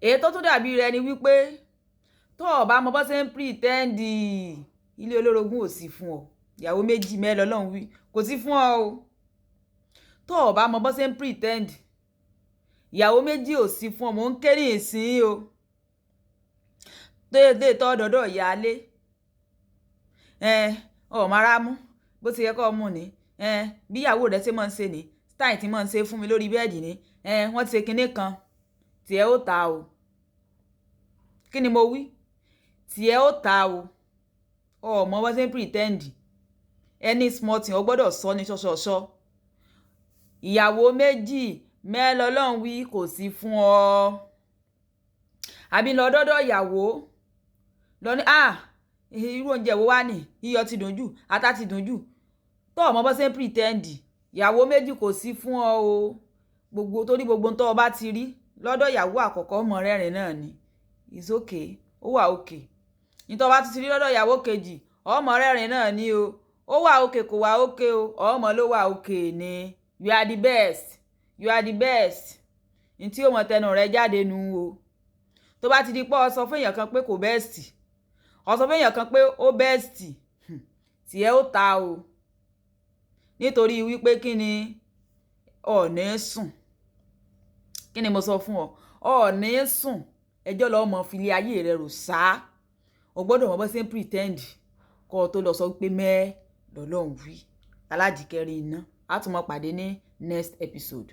Èyí tó tún dàbí rẹ̀ ni wípé tó o bá mọ bó ṣe ń pretend, ilé olórogún ò sí fún ọ. Ìyàwó méjì mẹ́rin Ọlọ́run wí kò sí fún ọ o. Tó o bá mọ bó ṣe ń pretend, ìyàwó méjì ò sí fún ọ. Mò ń ké ní ìsín o. Déédéé tó dọ̀dọ̀ ìyáálé ẹ ọ mara mú bó ti yẹ kó mú ni ẹ, bí ìyàwó rẹ ṣe máa ń ṣe ni, style tí máa ń ṣe fún mi lórí bẹ́ẹ̀dì ni ẹ, wọ́n ti ṣe kinní kan tiẹ̀ ó ta o. Kí ni mo wí? Tiẹ̀ ó ta o. Ọ mọ bó ṣe ń pretend. Any small thing, o gbọ́dọ̀ sọ ní ṣọṣọṣọ. Ìyàwó méjì mẹ́rin Ọlọ́run wí kò sí fún ọ. Àbí lọ dọ́dọ̀ ìyàwó lọ ní, "Ah, irú oúnjẹ wo wá ní? Iyọ̀ ti dùn jù, ata ti dùn jù." Tó o mọ bó ṣe ń pretend, ìyàwó méjì kò sí fún ọ o. Gbogbo torí gbogbo tó o bá ti rí lọ́dọ̀ ìyàwó àkọ́kọ́, mọ̀ rẹ́rìn náà ni, it's okay, ó wà okay. Nítorí o bá ti rí lọ́dọ̀ ìyàwó kejì, ọmọ rẹ́rìn náà ni o, ó wà okay, kò wà okay o, ọmọ ló wà okay ni. You are the best, you are the best. Ní tí ó mọ tẹnu rẹ jáde nu o. Tó bá ti di pé ọ sọ fún èèyàn kan pé kò best, ọ sọ fún èèyàn kan pé ó best, tiẹ̀ ó ta o. Nítorí wípé kí ni? Ọ̀ ní sùn. Kí ni mo sọ fún ọ? Ọ̀ ní sùn, ẹjọ́ lọ́ọ́ mọ filé ayé rẹ rò sáá. O gbọ́dọ̀ mọ bó ṣe ń pretend kó o tó lọ sọ pé mẹ́ẹ̀ lọ́lọ́run wí. Aládìkẹ́rin iná, á tún mọ pàdé ní next episode.